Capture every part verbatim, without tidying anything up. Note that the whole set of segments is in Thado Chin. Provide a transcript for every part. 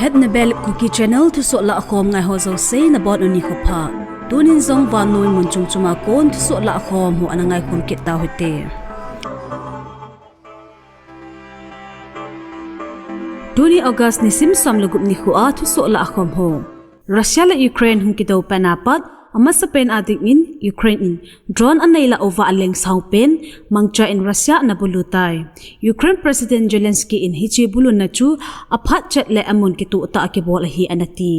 At Nebel Kuki Channel thusoh lahkhom ngai ho jouse nabonun nikho pha. Tunin jong vannoi mun chom chom a kon thusoh lahkhom ho ana ngaikhom kit tau hite. Tuni August nisim som le gup nikho a thusoh lahkhom ho. Russia le Ukraine hung kidou pan apat, amasapen a dingin Ukraine in drone anei lah uva aleng sao pen mangcha in Russia ana bulu tai. Ukraine President Zelensky in hiche buluna chu aphat chet le amun kitoh tah a kibol ahi ana ti.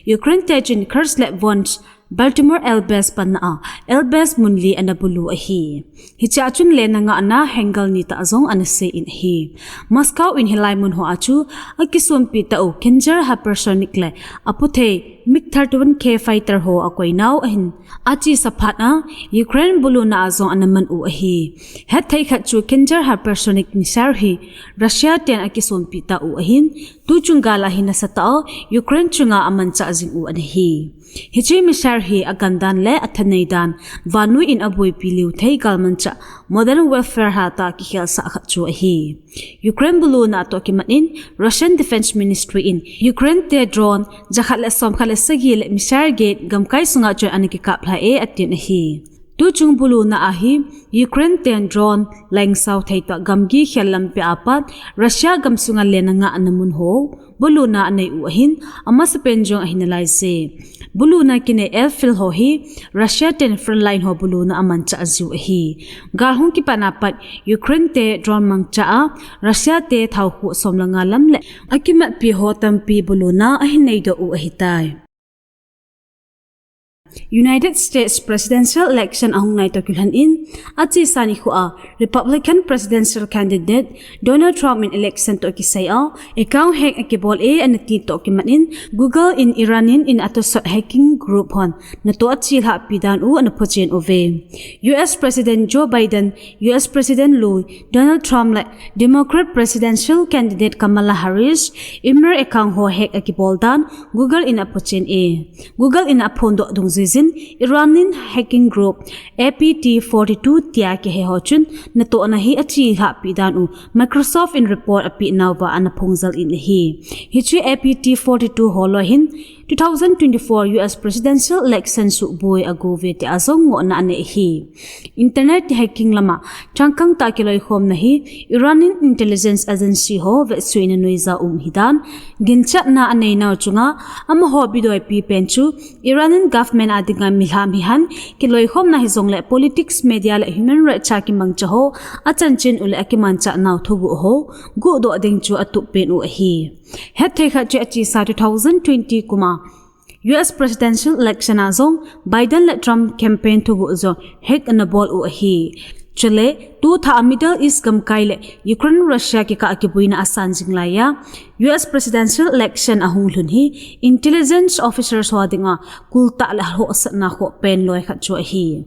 Ukraine te chun Kursk le Vons Baltimore Elbes panna a Elbes mun li ana bulu ahi. Hiche a chun lenna ngahna hangar ni tah jong ana sei in ahi. Moscow in hilai mun ho a chu akisonpi tah u Kinzhal hypersonic le aputhei MiG thirty-one K fighter ho akoi nau ahin, achesa phat a Ukraine buluna a jong ana man u ahi. Hetthei khat chu Kinzhal hypersonic missile hi Russia ten akisonpi tah u ahin, tuchung gal a hi nasatah a Ukraine chunga amanchah jing u ana hi. Hiche missile hi agan dan le athanei dan vannoi in abuaipi lheh thei galmanchah modern warfare hatah a kikhelsah khat chu ahi. Ukraine buluna toh kimat in Russian Defense Ministry in Ukraine te drone jakhat le somkhat le sagi le missile gate gamkai sunga chun ana kikap lhah e atin ahi. Tuchung buluna a hi Ukraine ten drone leng sao thei tah gamgi khel lampi apat Russia gamsunga lenna ngahna mun ho buluna anei u ahin, amasapen jong ahi nalai je. Buluna kinei airfield ho hi Russia ten frontline ho buluna amanchah jiu ahi. Gal hung kipat apat Ukraine te drone mangcha a Russia te thaokhuh som le nga lam le akimatpi ho tampi buluna ahin neidoh u ahitai. United States presidential election ahung nai toh kilhon in, achesa nikho a Republican presidential candidate Donald Trump in election toh kisai a account hack akibol e ana ti toh kimat in, Google in Iranian in atosot hacking group hon natoh achelhahpi dan u ana phochen uve. U S President Joe Biden, U S President lui Donald Trump le Democrat presidential candidate Kamala Harris email account ho hack akibol dan Google in aphochen e. Google in aphondoh dungjuijin Iranian hacking group A P T forty-two tia kihe ho chun natohna hi achelhahpi dan u Microsoft in report apeh nauva ana phongjal in ahi. Hiche A P T forty-two ho loi hin two thousand twenty-four U S presidential election suboi ago uve tia jong ngohna anei ahi. Internet hacking lama changkang tah kiloikhomna hi Iranian intelligence agency ho vetsuina noiya um hidan, ginchatna anei nau chunga amaho bidoipi pen chu Iranian government a dinga milham hihen kiloikhomna hijongle politics, media le human rights a kimangcha ho achanchin u le akimanchah nau thuguh ho guhdoh ding chu atup pen u ahi. Hetthei khat chu achesa two thousand twenty kum a U S presidential election a jong Biden le Trump campaign thuguh jong hack ana bol u ahi. Chule, tu tha a Middle East gamkai le Ukraine Russia kikah a kibuina asan jing laiya, U S presidential election ahung lhun hi intelligence officers ho dinga kultah le hahsatna khoh pen loi khat chu ahi.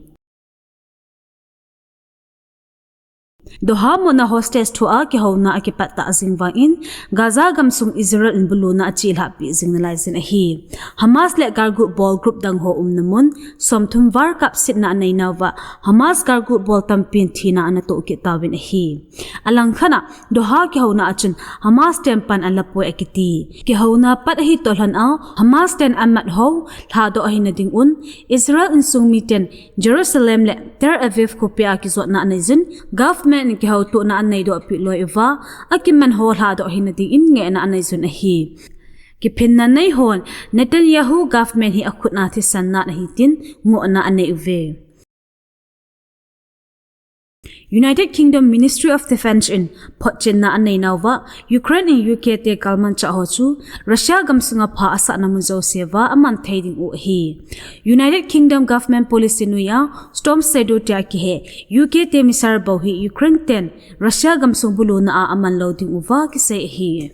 Doha muna hostage thua kihouna akipat tah jing vangin, Gaza gamsung Israel in buluna achelhahpi jing nalai jin ahi. Hamas le galgut bol group dang ho umna mun, somthum val kapsetna anei nauva, Hamas galgut bol tampin thina ana toh kit tauvin ahi. Alangkhat a, Doha kihouna a chun Hamas ten pan alapoi akiti. Kihouna pat ahi toh lhon a, Hamas ten amat ho lhadoh ahina ding un, Israel insung miten Jerusalem le Tel Aviv khopi a kijotna anei jun, government in kihoutona anei doh pi loi uva, akiman ho lhadoh ahina dingin ngehna anei jun ahi. Kiphinna nei hon, Netanyahu government hi akhut a thisan na ahi tin ngohna anei uve. United Kingdom Ministry of Defense in photchenna anei nauva, Ukraine in U K te galmanchah ho chu Russia gamsunga pha asahna mun jouse uva aman thei ding u ahi. United Kingdom government policy noiya Storm Shadow tia kihe U K te missile bou hi Ukraine ten Russia gamsung buluna a aman lou ding uva kisei ahi.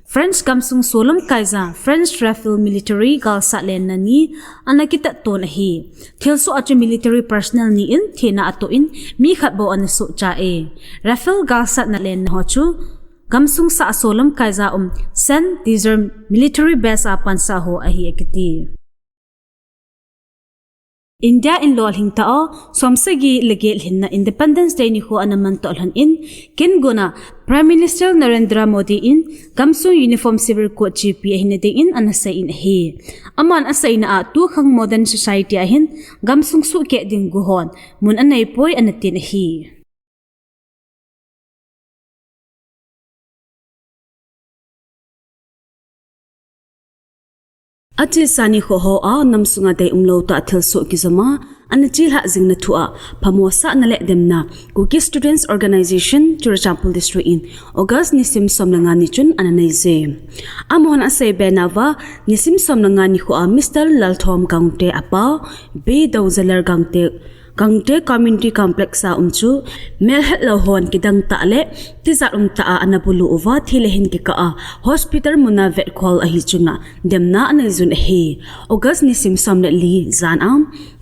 France gamsung solam kaija French Rafale military galsat lenna ni ana kitat ton ahi. Thilsoh a chu military personnel ni in thina atoh in mi khat bou ana sohcha e. Rafale galsatna lenna ho chu gamsung sah a solam kaija um Saint-Nazaire military base a pansa ho ahi akiti. India in lolhing ta a, somsagi le get lhinna Independence Day nikho ana mantoh lhon in, kin guna Prime Minister Narendra Modi in gamsung Uniform Civil Code chepi ahina dingin ana seiyin ahi. Aman aseina a tukhang modern society a hin gamsung sukeh ding guhon mun aneipoi ana tin ahi. Achesa nikho hoa namsunga deium lou tah thilsoh kijoma ana chelhah jingna thua phamosahna le demna Kuki Students Organisation Churachandpur District in August nisim som le nga ni chun ana neije. Amahon aseibe nauva nisim som le nga nikhoa Mister Lalthom Gangte apa B. Douzaler Gangte Gangte Community Complex a um chu melhetlou hon kidang tah le tijat umtah a ana bulu uva thi le hin kikah a hospital muna vetkhol ahi chunga demna aneiyun ahi. August nisim som le li jan a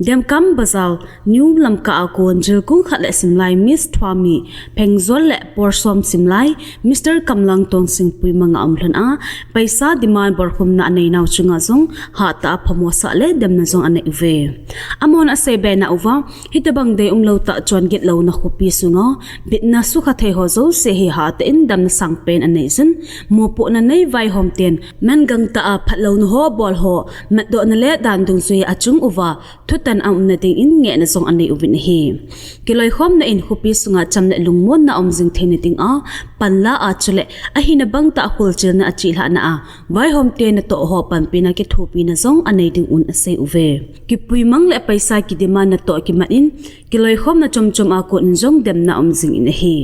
Demkam Bazar New Lamka a kon jilkung khat le simlai Miss Thuami Phengjol le por som simlai Mister Kamlang Tonsing puimang a um lhon a, paisa demand bolkhumna aneinau chunga jong hatah a phamosah le demna jong anei uve. Amahon aseibe nauva, hitobang deium lou tah chonget louna khopi sunga bitna sukha thei ho jouse hi hatah in damna sangpen aneiyun, mopohna nei vaihom ten man gangtah a phatlouna ho bol ho matdohna le dan dungjui achung uva thutan aumna dingin ngehna jong anei uvin ahi. Kiloikhomna in khopi sunga cham le lungmonna aum jing theina dinga panla a chule ahina bangtah kholchilna achelhahna a vaihom te natoh ho panpina kithopina jong anei dingun asei uve. Kipuimang le paisa kidemand natoh kimat in kiloikhomna chomchom a kon in jong demna aum jingin ahi.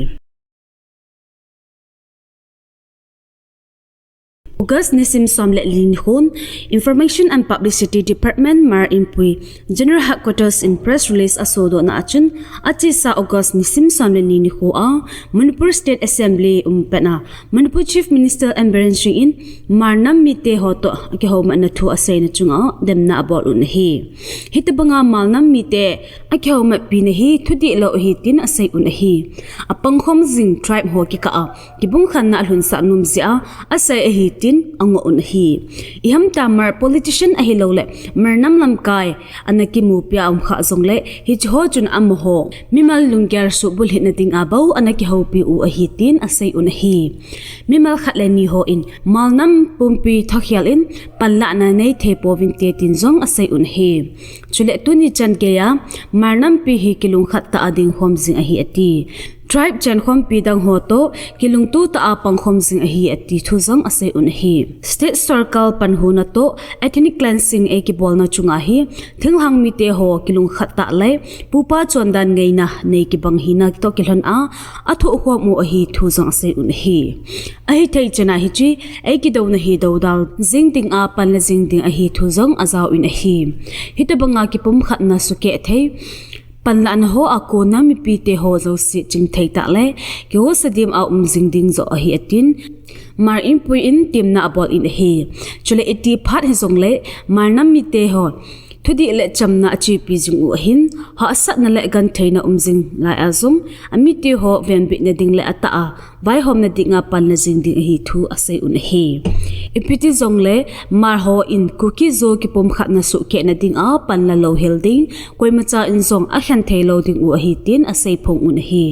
August nisim som le li nikhon Information and Publicity Department Mar Inpui General Headquarters in press release asodohna achun, achesa August nisim som le li nikhoa Manipur State Assembly umpet a Manipur Chief Minister N. Biren Singh in Mar nam mite ho toh akihoumatna thu aseina chunga demna abol un ahi. Hitobanga Mar nam mite akihoumatpina hi thudihlou ahi tin asei un ahi. Apangkhom jing tribe ho kikah a kipumkhatna alhunsah nom jeh a asei ahi tin angoh un ahi. Ihamtah Mar politician ahiloule Mar nam lamkai ana kimupia umkhah jongle hiche ho chun amaho mimal lunggel suhbulhitna dinga bou ana kihoupi u ahi tin asei un ahi. Mimal khat le ni hon Mar nam pumpi thokhel in panlahna neithei pouvinte tin jong asei un ahi. Chule tuni chan geiya Mar nampi hi kilungkhat tah a dingkhom jing ahi ati. Tribe chenkhompi dang ho toh kilungto tah a pangkhom jing ahi ati thu jong asei un ahi. State sorkar panhuna toh ethnic cleansing eikibolna chunga hi thinglhang mite ho kilungkhat tah le pupa chondan ngeina nei kibang hina toh kilhon a athohkhom u ahi thu jong asei un ahi. Ahithei chana hiche eikidouna hi doudal jing dinga panla jing ding ahi thu jong ajaovin ahi. Hitobanga kipumkhatna sukeh thei panlahna hoa kona mipite ho jouse chingthei tah le kihosa dima um jing ding joh ahi atin Mar Inpui in temna abol in ahi. Chule iti phat hijongle Mar nam mite ho thudih le chamna achepi jing u ahin, hahsatna le gentheina um jing lai a jong amite ho venbitna ding le atah a vaihomna dinga panla jing ding ahi thu asei un ahi. Ipiti jongle Mar hon Kuki Zo kipumkhatna sukehna dinga panla louhel ding, koimacha in jong akhen theilou ding u ahi tin aseiphong un ahi.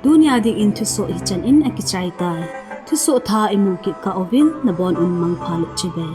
Tunia dingin thusoh hichan in akichaitai. Thusoh thah imu kit kah uvin nabon un mangpha le chibai.